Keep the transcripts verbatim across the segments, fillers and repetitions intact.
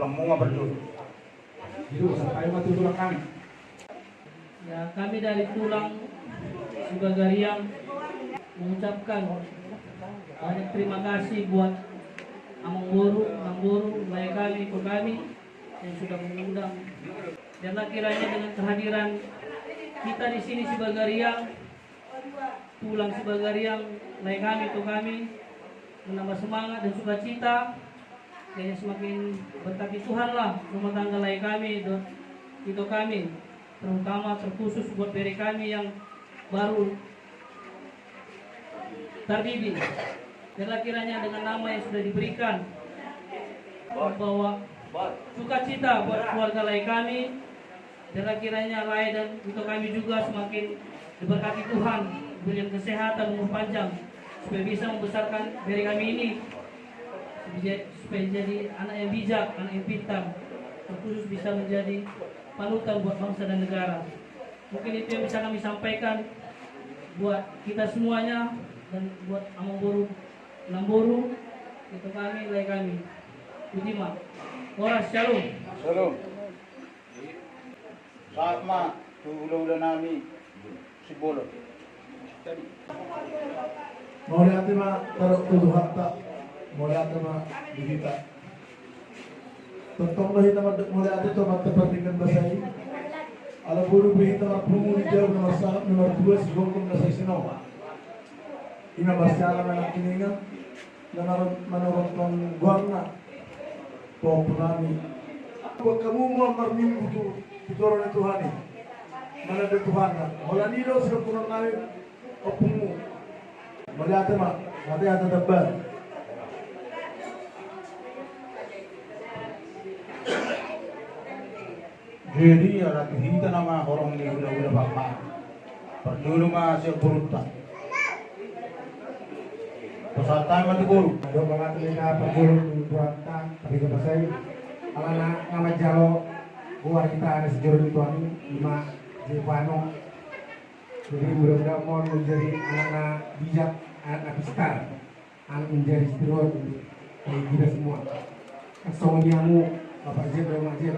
Kamu nggak perlu. Itu sampai mati tulang kami. Ya, kami dari Tulang Sibagariang mengucapkan banyak terima kasih buat Amangboru, Namboru, lae kami, ito kami yang sudah mengundang. Biarlah kiranya dengan kehadiran kita di sini Sibagariang, Tulang Sibagariang, lae kami, ito kami, menambah semangat dan sukacita. Kiranya semakin berkati Tuhanlah rumah tangga lae kami, do-, ito kami, terutama terkhusus buat bere kami yang baru tardidi. Biarlah kiranya dengan nama yang sudah diberikan membawa sukacita buat keluarga lae kami. Biarlah kiranya lae dan ito kami juga semakin diberkati Tuhan, diberikan kesehatan, umur panjang, supaya bisa membesarkan bere kami ini, supaya, supaya jadi anak yang bijak, anak yang pintar, terkhusus bisa menjadi panutan buat bangsa dan negara. Mungkin itu yang bisa kami sampaikan buat kita semuanya dan buat Amangboru, Namboru, ito kami, lae kami. Boti ma. Horas, shalom. Shalom. Sahat ma tu hulahula nami Simbolon. Mauliate ma taruk tu Tuhanta, mauliate ma di hita. Tongtong do hita mandok mauliate tu Amanta Pardenggan Basa i. Ala boru be hita marpungu di jabu na marsahap na martua, sigomgom na sai sinoma. Ima parsiala manang kiningan na mar-, manorot goarna. Pahompu nami, buat hamu ma marminggu tu, tu toru ni Tuhan i. Mana do Tuhan na holan i do sinompunon nami. Ompungmu. Mauliate ma, mauliate ma. Jadi ala tu hita nama horong ni hulahula papa. Parjolo ma sian borunta. Pasahat ma tu boru. Adong ma tu hita parjolo tu borunta, tapi ke pasai. Alana nama jalo goar hita na sijolo ni Tuhan i, ima Jepano. Jadi mudah-mudahan mau menjadi anak na bijak, anak na pintar, anak menjadi seteruan dari kita semua. Songon i hamu, Bapak Jep dan Mak Jep,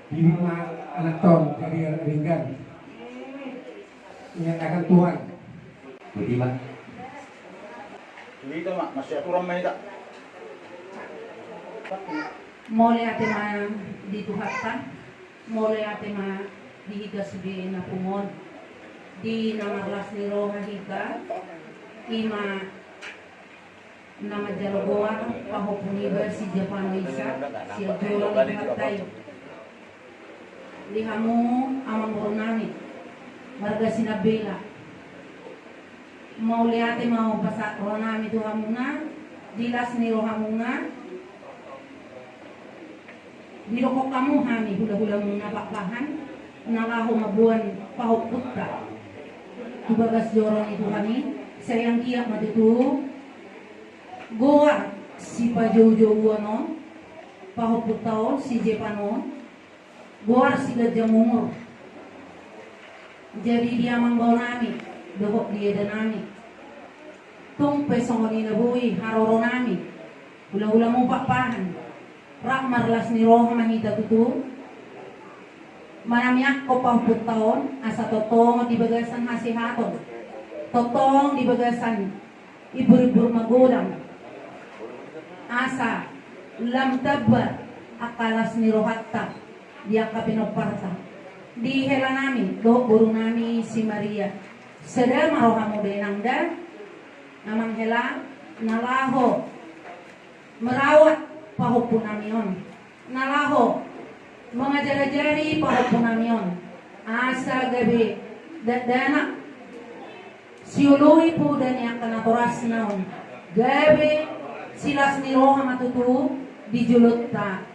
didik ma anak ton jadi anak denggan. Ingat akan Tuhan. Boti ma. Hita ma, masih aturan ma hita. Mauliate ma di Tuhanta. Mauliate ma di hita sude na pungu on, di na marlas ni roha hita, ima na manjalo goar pahompu niba si Japano i, sian jolo ni Tuhanta i. Di hamu amangboru nami, marga Sinambela. Mauliate ma hupasahat roha nami tu hamuna, di las ni rohamuna, didok hamu hami hulahulamuna Pakpahan, na laho mamboan pahompunta tu bagas joro ni Tuhan i, sai anggiat ma tutu goar sipajoujouon on, pahompunta on, si Jepano on, goar siganjang umur. Jadi di amangboru nami dohot di eda nami, tung pe songon i na boi haroro nami, hulahulamu Pakpahan, rap marlas ni roha ma hita tutu manamiakkon pahompunta on, asa tongtong di bagasan hasehaton, tongtong di bagasan imburimbur magodang, asa lam tamba angka las ni rohanta di angka pinomparta. Di hela nami dohot boru nami si Maria, sada ma rohamu da inang da, amang hela, na laho merawat pahompu nami on, na laho mangajarajari pahompu nami on, asa gabe dakdanak sioloi poda ni angka natorasna on, gabe silas ni roha ma tutu di jolonta.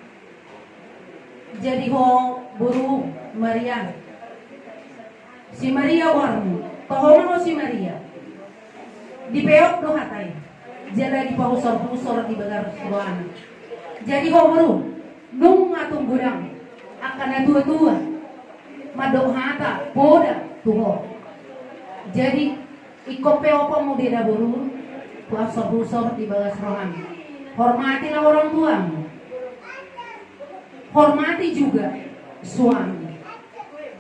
Jadi ho boru Maria, si Maria goarmu, toho ma ho si Maria. Dipeop do hata i, jala dipahusorhusor di bagas rohana. Jadi ho boru, nunga tung godang angka natuatua mandok hata poda tu ho. Jadi ingkon peoponmu do i da boru, husorhusor di bagas roham. Hormatilah orang tuamu. Hormati juga suami.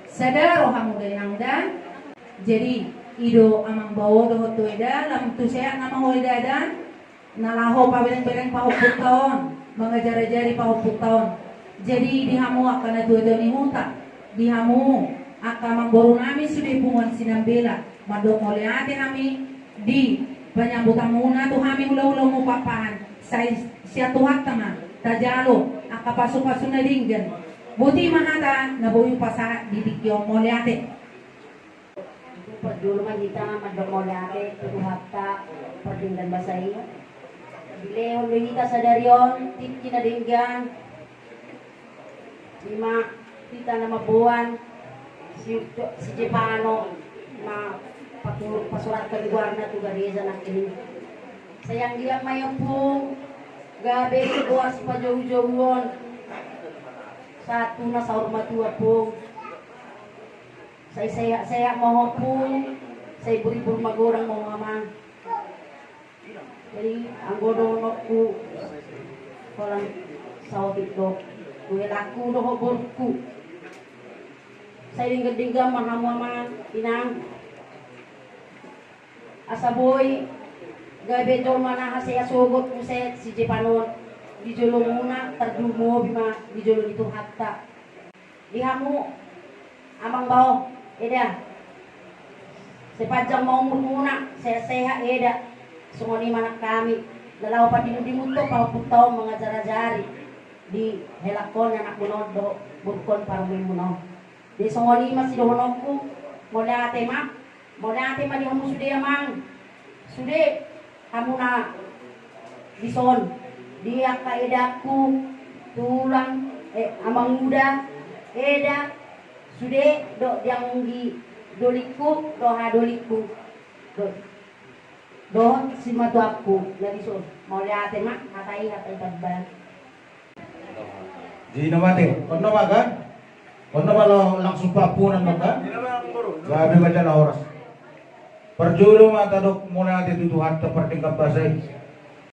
Sada roha hamu da inang da. Jadi i do amang bao dohot tu eda, lam tu sehat nama ho eda da. Na laho pabereng-bereng pahompunta on, mangajar-ajari pahompunta on. Jadi di hamu angka natuatua ni huta, di hamu angka amangboru nami sude punguan Sinambela, mandok mauliate hami di panyambutanmuna tu hami hulahulamu Pakpahan. Sai sian Tuhanta ma tajalo angka pasupasu na denggan. Boti ma hata na boi hupasahat di tingki on, mauliate. Parjolo ma hita mandok mauliate tu Tuhanta pardenggan basa i. Dilehon do hita sadari on tingki na denggan. Ima hita na mamboan si, si Jepano ma patu, pasuratkan goarna tu gareja nangkin i. Sai anggiat ma i ompung gabe goar sipajoujouon. Sahat tu na saur matua ompung. Sai sehat-sehat ma ho ompung, sai buribur magodang ma ho amang. Jadi anggo dohononku, holan saotik do tu helangku dohot borungku. Sai denggan-denggan ma hamu amang, inang. Asa boi gabe jolma na hasea sogot muse si Jepano on di jolomuna, tarlumobi ma di jolo ni Tuhanta. Di hamu amang bao, eda, sepanjang ma umurmuna, sehat-sehat eda. Songon i ma nang hami na laho pandimundimunhon pahompunta on, mangajar-ajari di helangkon, anakmuna on dohot borungkon, parumaenmuna on. Jadi songon i ma sidohononku, mauliate ma. Mauliate ma di hamu sude amang, sude hamu na dison, di angka edangku, tulang, eh, amanguda, eda, sude dohot di anggi dolingku dohot hadolingku, dohot, dohot simatuangku na dison. Mauliate ma, hata i, hata i tamba. Jadi na mate, on nama kan? On nama lo langsung papunan nama kan? Gabe baca na horas. Parjolo ma tadok mauliate tu Tuhanta pardenggan basa i.